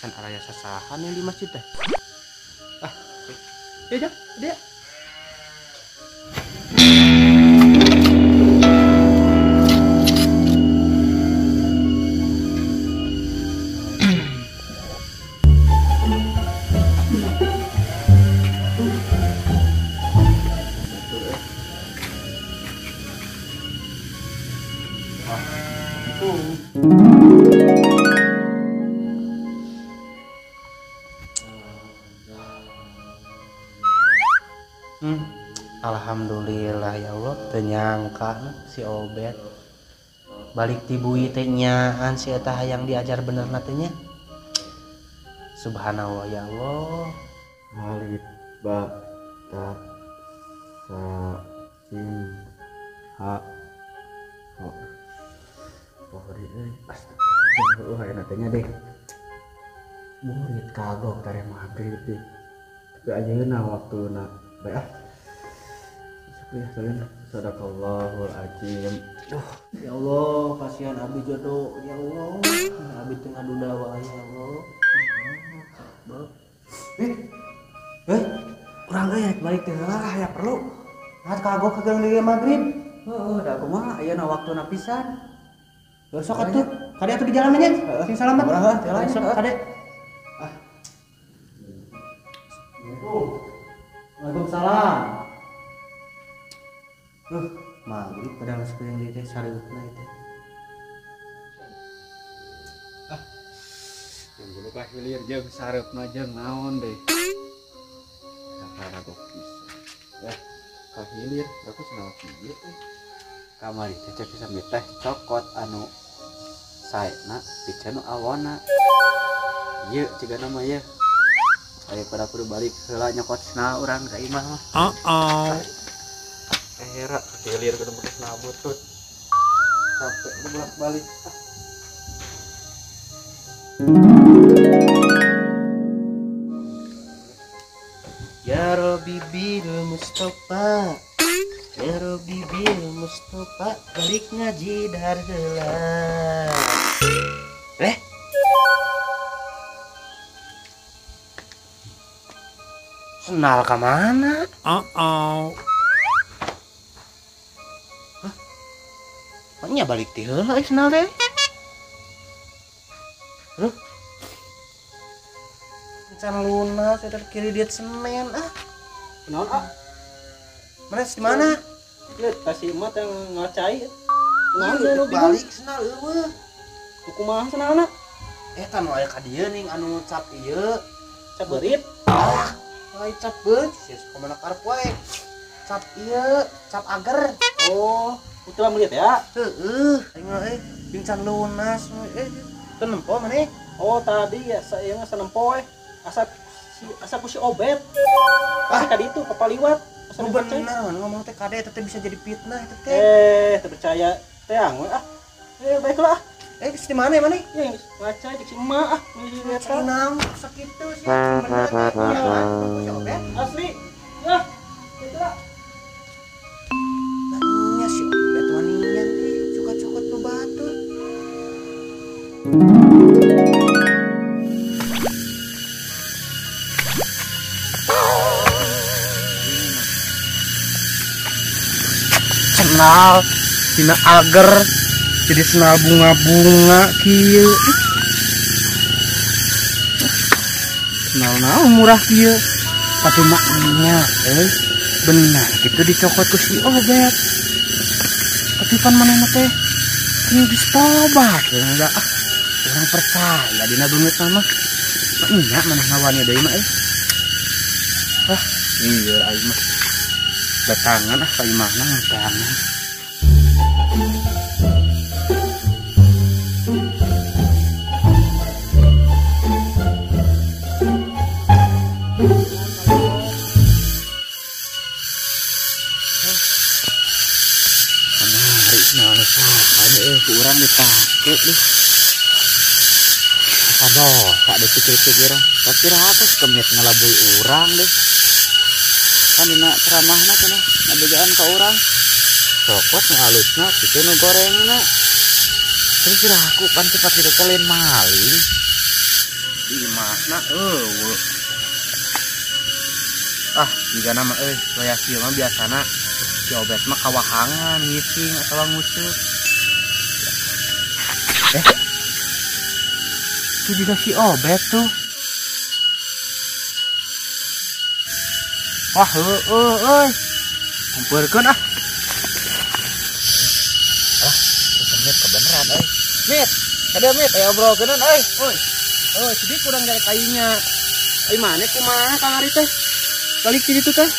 Can araya sasahan yang di masjid teh. Ah, ya jang, dia. Alhamdulillah ya Allah, ternyangka si Obet balik ti bui teh nyaan si eta hayang diajar bener na teh nya. Subhanallah ya Allah. Alif ba ta sa jim ha ho. Oh di euy, astagfirullah hayang teh nya deh. Murid kagok tare magrib deh. Tapi ayeuna waktuna bae ah. Ya, sadaqallahul azim. Ya Allah, kasihan abi jodoh. Ya Allah, abi teh ngadu dawa ya Allah. Urang euy balik teh heula ya perlu. Nah, kagok ka deui magrib. Heeh, da kumaha ayeuna waktuna pisan. Besok atuh, kade atuh di jalan nya. Sing salamet. Heeh, sok kade. Ah. Waalaikumsalam. Maghrib padahal sekalian dia teh sareutna itu. Ah. Yang dulu ka hilir jeung sareupna jeung naon deui. Kakaragok pisan. Ya, ka hilir aku senang kieu euy. Kamari teh cek sami teh cokot anu saena piceun nu awona. Ieu cigana mah ieu. Daripada kudu balik heula nyokot sena urang ka imah mah. Uh-oh. Era hilir kudu beres nabutut. Capek bolak-balik. Ya Rabbi bil Mustafa, ya Rabbi bil Mustafa, balik ngaji dar heula. Senal ka mana? Uh-oh. Nya balik ti heula senal teh. Huh? Can lunas eta kiri diet Senin ah. Kunaon ah? Mana di mana? Lihat kasih emak yang ngacai. Kunaon nu balik senal eueuh. Kumaha senalna? Eta nu aya ka dieu ning anu cap ieu, cap beurit. Ah, lain cap beurit, sia kumaha karep wae. Cap ieu, cap ager. Oh, udah melihat ya? Heeh, aing mah euy, pingsan lunas euy. Teu nempo maneh? Oh, tadi ya saya mah sanempo we. Asa asa ku si Obet. Ah, tadi itu kapaliwat. Asa bener ngomong teh kade eta teh bisa jadi fitnah eta teh. Teu percaya teh we ah. Baiklah ah. Geus di mana maneh? Ya ngaca jeung si emak ah, lihat naon sakitu sih bener teh si Obet. Asli. Nah, kitu lah. Nya si Obet wanian teh cokot-cokot nu batur. Senal dina ager jadi senal bunga-bunga kieu. Senal naon murah kieu. Tapi maknya benar gitu dicokot ku si Obet. Tapi pan manehna teh geus tobat da ah. Urang percaya dina beungeut mah. Nya maneh ngawani deui mah euy. Ah, iya aing mah. Datangan ah ka imahna datangan. Kamari naon saha euy ku urang dipake deh. Aduh, tak dipikir-pikir. Tapi ratus kemit ngelabui urang deh. Kan dina ceramahna cenah ngabejaan ka urang. Cokot nu halusna kitu nu gorengna. Terus aku pan cepat kitu teh lain maling. Di imahna eueuh. Ah, jigana mah euy, wayah kieu mah biasana si Obet mah kawahangan ngising atawa nguseup. Itu juga si Obet tuh. Wah, heueuh euy. Kumpulkeun ah. Ah, itu kebenaran euy. Mit, kada mit aya obrolkeun euy. Euy. Euy, sedih kurang dari kainya. Euy maneh kumaha kamari teh? Balik ti ditu teh.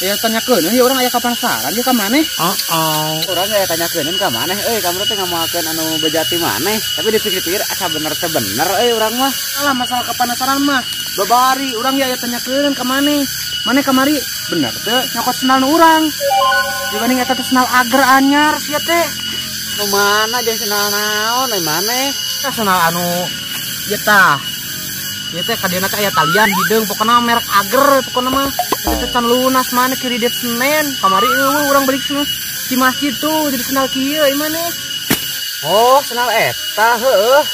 Aya tanyakeun euy urang aya kapasaran ye ka maneh. Uh-oh. Urang aya tanyakeun ka maneh euy, kamari teh ngamoalkeun anu bejati maneh. Tapi dipikir-pikir asa bener teh bener euy urang mah. Alah masalah kepanasaran mah. Babari urang ye aya tanyakeun ka maneh. Maneh kamari bener teh nyokot sendal nu urang. Dibanding eta teh sendal ager anyar sia teh. Nu mana jeung sendal naon euy maneh? Tah sendal anu ieu tah. Ieu teh kadieu teh aya talian hideung pokona merek ager pokona mah. Itu can lunas maneh kredit Senin kamari eueuh urang balik cenah di masjid tuh jadi sendal kieu ieu maneh. Oh, sendal eta heueuh.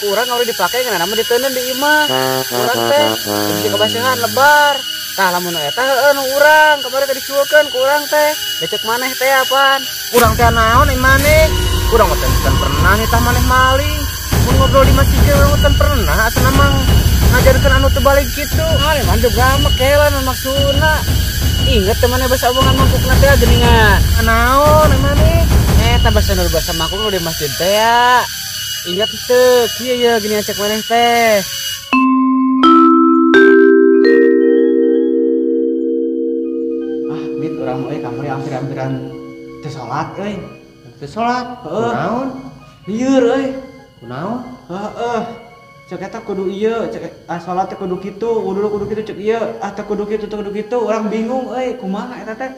Ku urang ngauri dipake ngeunana mah diteuneun di imah. Urang teh bisi kabasehan lebar. Tah lamun eta heueuh nu urang kamari teh dicuekeun ku urang teh. Becek maneh teh apaan? Urang teh naon ieu maneh? Urang mah teh pernah nitah maneh maling. Mun ngobrol di masjid ge urang teh pernah asana mah ngajarkeun anu teu balik kitu. Ah, mantep gamek heula nu maksudna. Inget teh maneh basa omongan mangkukna teh geuningan. Naon maneh? Eta basa nu basa mangkuk nu di masjid teh ya. Ingat teu kieu ye geuningan cek maneh teh. Ah, mit urang euy kamari hampir-hampiran teu salat euy. Teu salat? Heuh. Naon? Lieur euy. Kunaon? Heeh. Cek eta kudu ieu, cek ah salat teh kudu kitu, kudu kitu cek ieu, ah teh kudu kitu, teh kudu kitu, urang bingung euy, kumaha eta teh?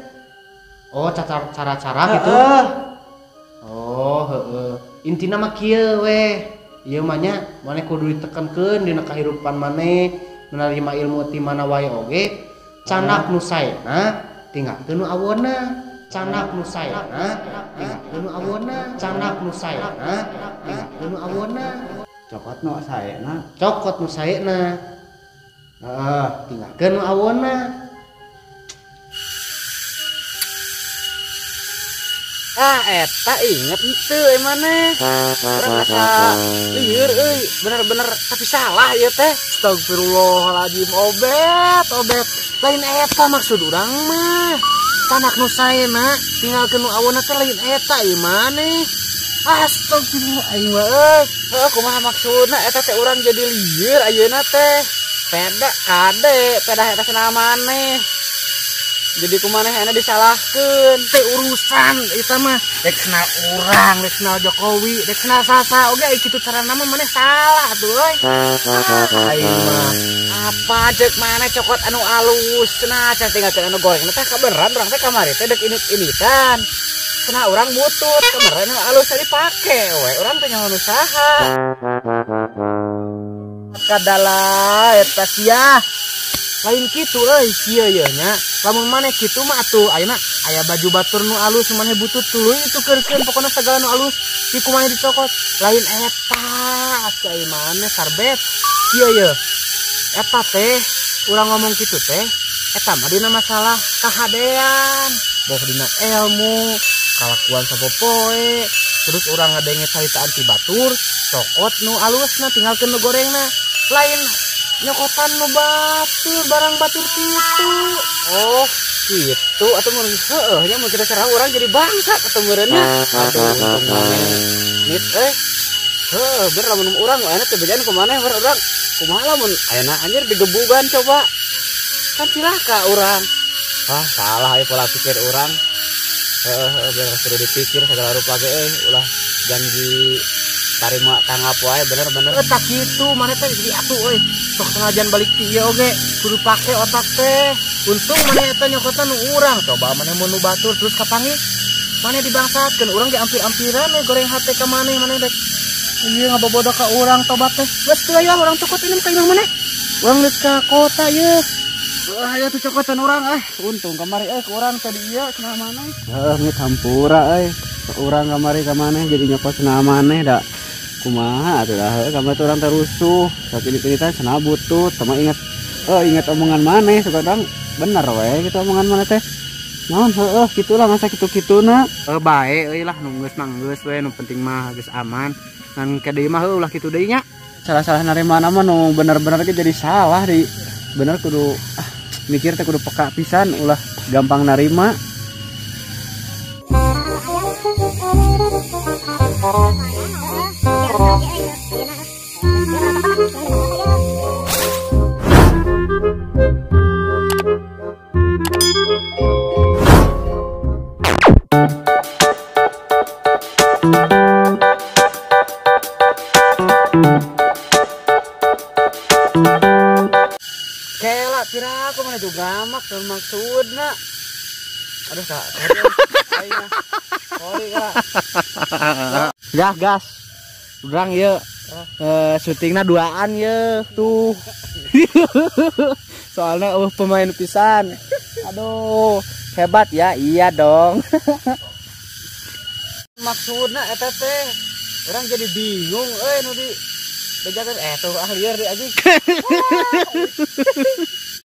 Oh, cara-cara gitu. Heeh. Oh, heeh. Intina mah kieu weh. Ieu mah nya maneh kudu ditekankeun dina kahirupan maneh, menerima ilmu ti mana wae oge, canak nu saena tinggalkeun nu awonna. Canak nu saena tinggalkeun nu awonna. Canak nu saena tinggalkeun nu awonna. Cokot nu saena, cokot nu saena. Heeh, tinggalkeun nu awonna. Ah, eta inget henteu euy maneh. Urang asa lieur euy, bener-bener tapi salah ieu teh. Astagfirullahaladzim, Obet, Obet. Lain eta maksud urang mah. Canak nu saena tinggalkeun nu awonna teh lain eta ieu maneh. Astagfirullah aing mah euy. Heuh, kumaha maksudna eta teh urang jadi lieur ayeuna teh. Peda kade, pedah eta cenah maneh. Jadi kumaneh ena disalahkeun. Teh urusan eta mah rek kenal urang, rek kenal Jokowi, rek kenal sasa oge ai kitu carana mah maneh salah atuh euy. Aing mah apa cek maneh cokot anu alus cenah cenah tinggalkeun anu goreng teh kabeneran urang teh kamari teh dek init-initan. Cenah urang butut kemarin anu alus teh dipake we urang teh nyaho nu saha. Kadala eta sia. Lain kitu euy kieu ye nya. Lamun maneh kitu mah atuh ayeuna aya baju batur nu alus maneh butut tuluy ditukeurkeun pokona sagala nu alus di kumaha dicokot. Lain eta asa ieu maneh sarbet. Kieu ye. Eta teh urang ngomong kitu teh eta mah dina masalah kahadean, boh dina ilmu, kalakuan sapopoe. Terus urang ngadenge caritaan ti batur, cokot nu alusna tinggalkeun nu gorengna. Lain Nyokotan nu batur barang batur kitu. Oh, kitu atuh mun heueuh nya mun kita cara urang jadi bangsat atuh meureunnya. Aduh untung maneh. Nit euy. Heuh, bener lamun urang ayeuna teh bejaan ku maneh bener urang. Kumaha lamun ayeuna anjir digebugan coba. Kan cilaka urang. Ah, salah euy pola pikir urang. Heuh, bener kudu dipikir segala rupa ge euy, ulah janji tarima tanggap wae bener-bener. Tak kitu maneh teh jadi atuh euy. Sok sengajan balik ti ieu oge kudu pake otak teh. Untung maneh eta nyokotan nu urang, coba maneh mun nu batur terus kapanggih. Maneh dibangsatkeun urang ge ampir-ampiran we goreng hate ka maneh, maneh rek ieu ngabobodo ka urang tobat teh. Geus teu aya urang cokot ini ka imah maneh. Urang geus ka kota ieu. Ayo tuh cokotan urang untung kamari ke urang tadi ieu cenah maneh. Heuh ngit hampura euy. Urang kamari ka maneh jadi nyokot cenah maneh da. Kumaha atuh dah heuh kamari urang teh rusuh. Sakitu-kitu cenah butut sama inget inget omongan maneh suka bener we gitu omongan maneh teh. Naon heueuh kitulah masa kitu-kituna. Bae euy lah nu geus mah geus we nu penting mah geus aman. Ngan ke deui mah heuh ulah kitu deui nya. Salah-salah narima mah nu bener-bener ge jadi salah di bener kudu mikir teh kudu peka pisan ulah gampang narima. Kela pira aku mana juga mak maksudna. Aduh kak, sorry kak. Dah gas, urang ye syutingna duaan ye tuh. Soalnya pemain pisan. Aduh hebat ya, iya dong. Maksudna eta teh, urang jadi bingung, nu di bejakan tuh ah liar di anjing.